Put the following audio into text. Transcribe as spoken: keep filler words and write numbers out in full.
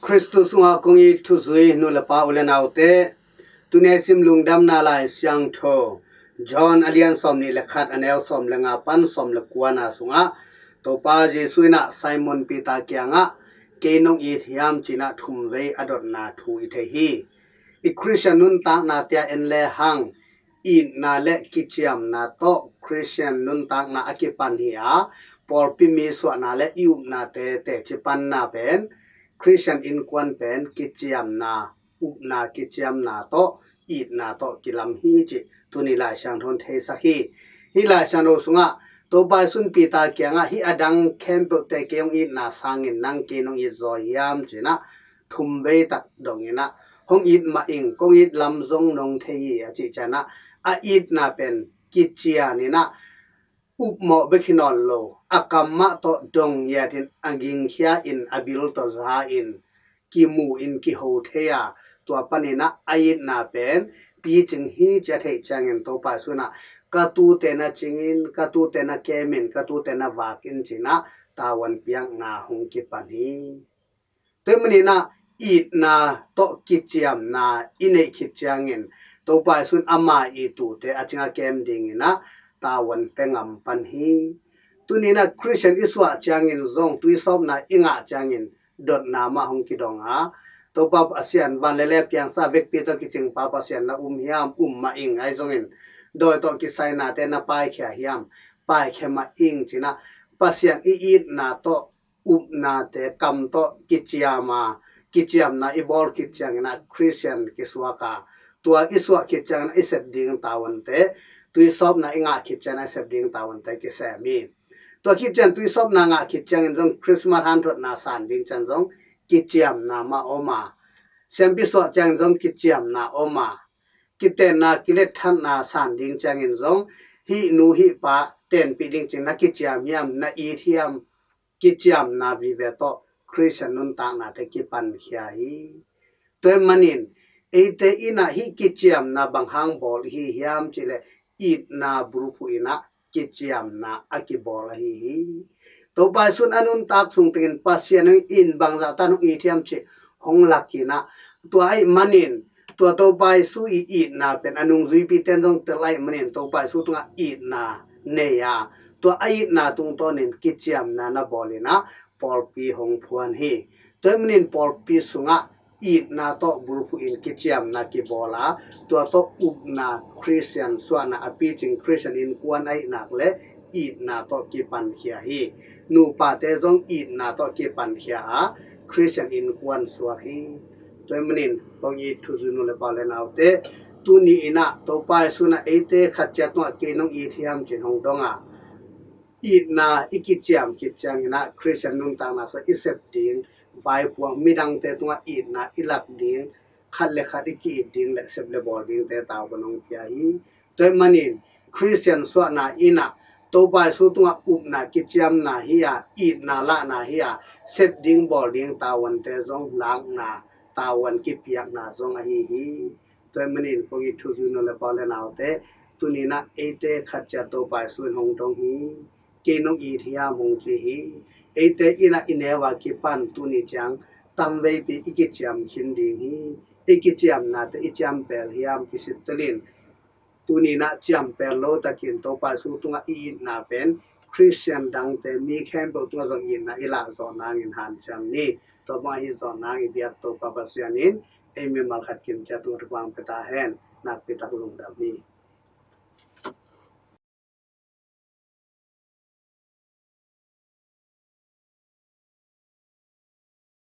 Khristu sungah kong it thuzui nu le pa, u le naute, tuni a i sim Lungdamna Lai Siangtho John a lian sawm nih le khat, a neu sawm le nga pan sawm le kuana sungah Topa Jesu in ah Simon Peter kiangah, "Kei nong it hiam?" ci-in ah thum vei a dotna thu i thei hi. I Khristian nuntakna te ah en le hang, itna le kiciamna tawh Khristian nuntakna a kipan hi a, pawlpi mi suahna le i upnate teci panna pen Khristian innkuan pen kiciamna, upna kiciamna tawh, itna tawh kilam hi cih tuni Lai Siangtho in theisak hi. Hih Lai Siangtho sungah Topa Jesu in Peter kiangah, "Hih a dang khempeuhte kei hong itna sangin nang kei nong it zaw hiam?" ci-in ah thum vei tak dong in ah, "Hong it mah ing, kong it lam zong nong thei hi," a cih ciangin ah, a itna pen kician in ah, upmawh bek hi nawn lo, a kam mah tawh dong ngiat in, a gingkhia in, a bil tawh za in, kimu in, kiho thei a, tua panin ah a itna pen picing hi ci a theih ciangin Topa Jesu in ah, "Ka tuute na cing in, ka tuute na kem in, ka tuute na vak in," ci-in ah tavuan piakna hong kipan hi. Tua ahih manin ah itna tawh kiciamna i neih khit ciangin Topa Jesu in ama it uhte a cing a kem dingin ah tavuan pia ngam pan hi. Tuni in ah Khristian i suah ciangin zong, tuisawpna i ngah ciangin dotna mah hong kidong a, "Topa Pasian, van le lei piangsa vekpi tawh kicing pa Pasian na um hiam? Um mah ing. Ahi zongin dawi tawh kisai nate na paikhia hiam? Paikhia mah ing," ci-in ah Pasian i itna tawh, upnate kam tawh kiciam a, kiciamna i bawl khit ciangin ah Khristian kisuak a, tua i suah khit ciangin ah i sep ding tavuante, tuisawpna i ngah khit ciangin ah i sep ding tavuante kisem hi. Tua khit ciang tuisawpna ngah khit ciangin zong Christmas hanthotna san ding ciang zong kiciamna mah om a, siampi suah ciangin zong kiciamna om a, kitenna kiletthatna san ding ciangin zong hih nu hih pa tenpih ding ciang na kiciam hiam, na it hiam? Kiciamna vive tawh Khristian nuntaknate kipankhia hi. Tua ahih manin eite in ah hih kiciamna bang hang bawl i hi hiam cih leh, itna bulphuh in ah kiciamna a kibawl ahi hi. Topa Jesu in a nuntak sung tengin Pasian hong it, bangzah tan hong it hiam cih hong lak in ah, tua ahih manin tua Topa Jesu i itna pen a nungzuipite in zong tel ahih manin Topa Jesu tungah itna nei a, tua a itna tungtawnin kiciamna na bawl in ah pawlpi hong phuan hi. Tua ahih manin pawlpi sungah itna tawh bulphuh in kiciamna kibawl a, tua tawh upna, Khristian suahna a picing Khristian innkuan ahih nak leh itna tawh kipankhia hi. Nupate zong itna tawh kipankhia a, Khristian innkuan suak hi. Tua ahih manin kong it thuzui nu le pa, u le naute, tuni in ah Topa Jesu in ah eite khat ciat tungah, "Kei nong it hiam?" ci-in hong dong a, itna i kiciam khit ciangin ah Khristian nuntakna sungah i sep ding vaipuak, midangte tungah itna i lak ding, khat le khat i ki-it ding le sep le bawl dingte tavuan hong pia hi. Tua ahih manin Khristian suahna in ah Topa Jesu tungah upna kiciamna hi a, itna lahna hi a, sep ding bawl ding tavuante zong lakna, tavuan kipiakna zong ahi hi. Tua ahih manin kong it thuzui nu le pa, u le naute, tuni in ah eite khat ciat Topa Jesu in hong dong hi. "Kei nong it hiam?" hong ci hi. Eite in ah i neu a kipan tuni ciang tamveipi i kiciam khin ding hi. I kiciamnate i ciampel hiam kisittel in, tuni in ah ciampel lo takin Topa Jesu tungah i itna pen Khristian dangte, mi khempeuh tungah zong itna i lah zawh nangin hanciam ni. Tua bang ahi zawh nang i biak Topa Pasian in ei mimal khat kim ciat tungah thupha pia ta hen. Nakpi tak lungdam hi.